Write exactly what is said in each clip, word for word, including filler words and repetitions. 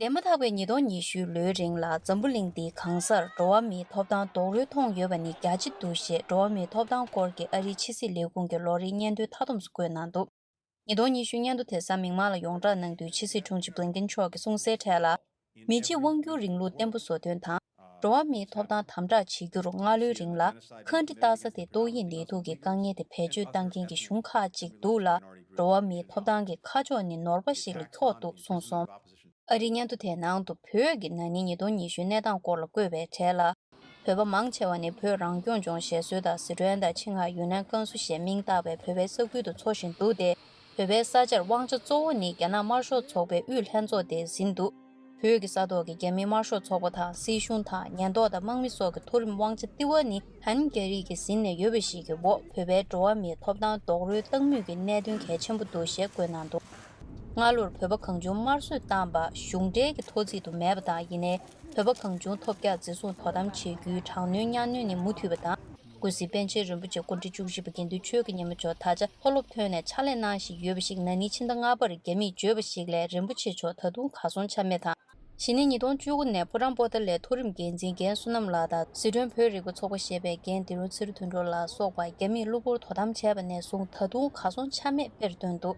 འདས་མ་ཐག་པའི་ཉིས་སྟོང་ཉི་ཤུའི་ལོའི་རིང་ལ་འཛམ་བུ་གླིང་འདིའི་གང་སར་འགྲོ་བ་མིའི་ཐོབ་ཐང་རྡོག་རོལ་མཐོང་ཡོད་པ་ནི་རྒྱ་ཆེ་འདུག་ཞེས་འགྲོ་བ་མིའི་ཐོབ་ཐང་སྐོར་གྱི་ཨ་རིའི་ཕྱི་སྲིད་ལས་ཁུངས་ཀྱི་ལོ་རེའི་སྙན་ཐོའི་མཐའ་སྡོམ་སུ་བཀོད་གནང་འདུག་ཉིས་སྟོང་ཉི་ཤུ་སྙན་ཐོ་དེ་གཟའ་མིག་དམར་ལ་ཡོངས་བསྒྲགས་གནང་དུས་ཕྱི་སྲིད་དྲུང་ཆེ་བྷི་ལིན་ཀིན་མཆོག་གིས་གསུངས་གསལ་གྲས་ལ། མི་གཅིག་དབང་སྒྱུར་རིང་ལུགས་བརྟན་པོ་བཟོ་དོན་དང་། འགྲོ་བ་མིའི་ཐོབ་ཐང་དམ་དྲག་བྱེད་རྒྱུར་སྔ་ལོའི་རིང་ལ་ཁ་འདྲི་ལྟ་ས་དེ་ཏོག་དབྱིབས་ནད་དུག་གི་དཀའ་ངལ་དེ་བེད་སྤྱོད་བཏང་མཁན་གྱི་གཞུང་ཁག་ཅིག་འདུག་ལ། འགྲོ་བ་མིའི་ཐོབ་ཐང་གི་ཁ་ཕྱོགས་ནི་ནོར་བ་ཞིག་ལ་འཁྱོག་འདུག་གསུངས་སོང་། ཨ་རིའི་སྙན་ཐོ་དེའི་ནང་དུ་བོད་ཀྱི་ན་ནིང་ཉིས་སྟོང་ཉི་ཤུའི་གནས་སྟངས་སྐོར་ལ་བཀོད་པའི་གྲས་ལ། བོད་པ་མང་ཆེ་བ་ནི་བོད་རང་སྐྱོང་ལྗོངས་ཞེས་བཟོས་དང་སི་ཁྲོན་དང་ཆིང་ཧའེ་ཡུན་ནན་ཀན་སུའུ་ཞེས་མིང་བཏགས་པའི་བོད་པའི་ས་ཁུལ་དུ་འཚོ་བཞིན་འདུག་སྟེ། བོད་པའི་ས་ཆར་དབང་ཆ་གཙོ་བོ་ནི་རྒྱ་ནག་དམར་ཤོག་ཚོགས་པའི་དབུས་ལྷན་ཚོགས་དེས་ཟིན་འདུག་བོད་ཀྱི་ས་ཐོག་གི་རྒྱ་མིའི་དམར་ཤོག་ཚོགས་པ་དང་སྲིད་གཞུང་དང་ཉེན་རྟོག་དང་དམག་མི་སོགས་ཀྱི་མཐོ་རིམ་དབང་ཆ་ལྟེ་བ་ནི་ཧན་རྒྱ་རིགས་ཀྱིས་ཟིན་ནས་ཡོད་པ་ཞིག་གི་འོག་བོད་པའི་འགྲོ་བ་མིའི་ཐོབ་ཐང་རྡོག་རོལ་བཏང་མུས་ཀྱི་གནད་དོན་གལ་ཆེན་པོ་འདུག་ཞེས་བཀོད་གནང་འདུག་སྔ་ལོར་བོད་པ་གང་བྱུང་དམར་གསོད་བཏང་པ་གཞུང་འབྲེལ་གྱི་ཐོ་བརྩེགས་དུ་མེད་པ་དང་། ཡིན་ནའི་བོད་པ་གང་བྱུང་ཐོབ་རྒྱག་འཛིན་བཟུང་དོ་དམ་བྱེད་རྒྱུའི་དྲག་གནོན་གཉའ་གནོན་ནི་མུ་མཐུད་པ་དང་། ཀུན་གཟིགས་པཎ་ཆེན་རིན་པོ་ཆེ་སྐུ་ཕྲེང་བཅུ་བཞི་པ་དགེ་འདུན་ཆོས་ཀྱི་ཉི་མ་མཆོག་ད་ཆ་མཐོ་སློབ་ཐོན་ནས་ཕྱག་ལས་གནང་བཞིན་ཡོད་པ་ཞིག་ན་ནིང་ཕྱི་ཟླ་ལྔ་པར་རྒྱ་མིས་བརྗོད་པ་ཞིག་ལས་རིན་པོ་ཆེ་མཆོག་ད་དུང་གར་སོང་ཆ་མེད་དང་། གཞེས་ནིང་ཉིས་སྟོང་བཅུ་དགུ་ནས་ཕོ་བྲང་པོ་ཏཱ་ལའི་མཐོ་རིམ་འགན་འཛིན་རྒན་བསོད་ནམས་ལགས་དང་སི་ཁྲོན་བོད་རིག་པ་ཚོགས་པ་ཞེས་པའི་རྒན་ལྡེ་རོང་ཚེ་རིང་དོན་གྲུབ་ལ་སོགས་པ་རྒྱ་མིས་གློ་བུར་དོ་དམ་བྱས་པ་ནས་བཟུང་ད་དུང་གར་སོང་ཆ་མེད་དཔེར་བཏོན་འདུག་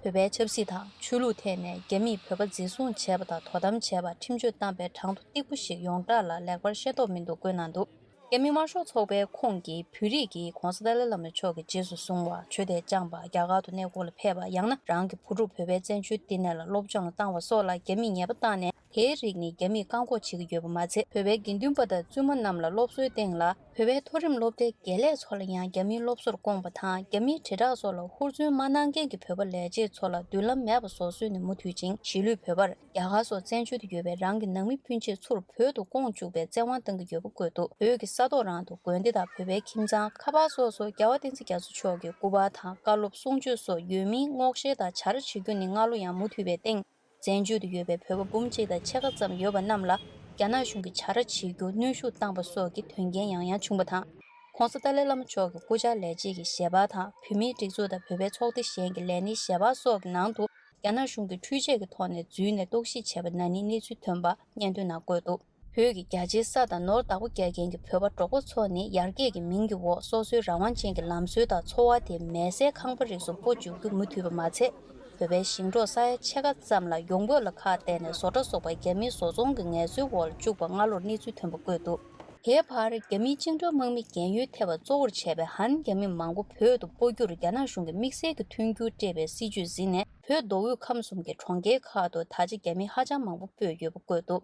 བོད་པའི་ཆབ་སྲིད་དང་ཆོས་ལུགས་ཐད་ནས་རྒྱ་མིས་བོད་པ་འཛིན་བཟུང་བྱས་པ་དང་དོ་དམ་བྱས་པ་ཁྲིམས་གཅོད་བཏང་པའི་གྲངས་ཐོ་ཏིག་པོ་ཞིག་ཡོངས་གྲགས་ལ་ལེགས་པར་ཤེས་རྟོགས་མི་འདུག་བཀོད་གནང་འདུག་རྒྱ་མི་དམར་ཤོག་ཚོགས་པའི་ཁོངས་ཀྱི་བོད་རིགས་ཀྱིས་༧གོང་ས་ཏཱ་ལའི་བླ་མ་མཆོག་གི་རྗེས་སུ་བཟུང་བ་ཆོས་དད་བཅངས་པ། རྒྱ་གར་དུ་གནས་སྐོར་ལ་ཕེབས་པ། ཡང་ན་རང་གི་བུ་ཕྲུག་བོད་པའི་བཙན་བྱོལ་བསྟི་གནས་ལ་སློབ་སྦྱོང་ལ་བཏང་བ་སོགས་ལ་རྒྱ་མིས་ཉེས་པ་བཏང་ནས། དེའི་རིགས་ནི་རྒྱ་མིས་བཀག་འགོག་བྱེད་ཀྱི་ཡོད་པ་མ་ཚད། བོད་པའི་དགེ་འདུན་པ་དང་བཙུན་མ་རྣམས་ལ་སློབ་གསོའི་སྟེང་ལ། བོད་པའི་མཐོ་རིམ་སློབ་གྲྭའི་དགེ་ལས་ཚོ་ལ་ཡང་རྒྱ་མིའི་སློབ་གསོར་བསྐུངས་པ་དང་། རྒྱ་མིའི་དྲིལ་བསྒྲགས་སོགས་ལ་ཧུར་བརྩོན་མ་གནང་མཁན་གྱི་བོད་པ་ལས་བྱེད་ཚོ་ལ་མདུན་ལམ་མེད་པ་བཟོ་སྲོལ་ནི་མུ་མཐུད་ཅིང་གཞིས་ལུས་བོད་པར་རྒྱ་གར་སོགས་བཙན་བྱོལ་དུ་ཡོད་པའི་རང་གི་ནང་མི་སྤུན་མཆེད་ཚུར་བོད་དུ་བསྐོང་བཅུག་པའི་བཙན་དབང་བཏང་གི་ཡོད་པ་བཀོད་འདུག་བོད་ཀྱི་ས་ཐོག་རང་དུ་དགོན་སྡེ་དང་བོད་པའི་ཁྱིམ་ཚང་། ཁ་པར་སོགས་སུ་རྒྱལ་བ་བསྟན་འཛིན་རྒྱ་མཚོ་མཆོག་གི་སྐུ་པར་དང་བཀའ་སློབ་གསུང་ཆོས་སོགས་ཡོད་མིན་སྔོག་བཤེར་དང་བྱ་ར་བྱེད་རྒྱུ་ནི་སྔ་ལོ་ཡང་མུ་མཐུད་པའི་སྟེང་། བཙན་བྱོལ་དུ་ཡོད་པའི་བོད་པ་འབུམ་གཅིག་དང་ཕྱེད་ཀ་ཙམ་ཡོད་པ་རྣམས་ལ་རྒྱ་ནག་གཞུང་གིས་བྱ་ར་བྱེད་རྒྱུ་གནོན་ཤུགས་བཏང་པ་སོགས་ཀྱི་དོན་རྐྱེན་ཡང་ཡང་བྱུང་བ་དང་། ྋགོང་ས་ཏཱ་ལའི་བླ་མ་མཆོག་གི་སྐུ་བཅར་ལས་བྱེད་ཀྱི་ཞལ་པར་དང་། བོད་མིའི་སྒྲིག་འཛུགས་དང་བོད་པའི་ཚོགས་སྡེ་གཞན་གྱི་ལས་སྣེའི་ཞལ་པར་སོགས་ཀྱི་ནང་དུ། རྒྱ་ནག་གཞུང་གིས་འཕྲུལ་ཆས་ཀྱི་ཐོག་ནས་འཛུལ་ནས་གཏོར་བཤིག་བྱས་པ་ན་ནིང་གནས་ཚུལ་ཐོན་པ་སྙན་ཐོའི་ནང་བཀོད་འདུག་བོད་ཀྱི་རྒྱ་ཆེའི་ས་དང་ནོར་བདག་པོ་རྒྱག་མཁན་གྱི་བོད་པ་འབྲོག་པ་ཚོ་ནི་ཡར་རྒྱས་ཀྱི་མིང་གི་འོག་སོ་སོའི་རང་དབང་ཅན་གྱི་ལམ་སྲོལ་དང་འཚོ་བ་དེ་མལ་སའི་ཁང་པ་རིགས་སུ་སྤོ་འཇུག་རྒྱུ་མུ་མཐུད་པ་མ་ཚད། བོད་པའི་ཞིང་འབྲོག་ས་ཡ་ཕྱེད་ཀ་ཙམ་ལ་ཡོང་འབབ་ལ་ཁག་བལྟས་ནས་བཟོ་གྲྭ་སོགས་པ་རྒྱ་མིའི་བཟོ་ཚོང་གི་ངལ་རྩོལ་འོག་ལ་བཅུག་པ་སྔ་ལོར་གནས་ཚུལ་ཐོན་པ་བཀོད་འདུག་དེའི་བར་རྒྱ་མིའི་བཅིངས་འགྲོལ་དམག་མི་རྒན་ཡོལ་ཐེབས་པ་གཙོ་བོར་བྱས་པའི་ཧན་རྒྱ་མི་མང་པོ་བོད་དུ་སྤོ་རྒྱུར་རྒྱ་ནག་གཞུང་གིས་དམིགས་བསལ་གྱི་མཐུན་འགྱུར་སྤྲད་པའི་སྲིད་ཇུས་ཟིན་ནས། བོད་མདོ་དབུས་ཁམས་གསུམ་གྱི་གྲོང་ཁྱེར་ཁག་ཏུ་ད་ཆ་རྒྱ་མི་ཧ་ཅང་མང་པོ་སྤོས་ཡོད་པ་བཀོད་འདུག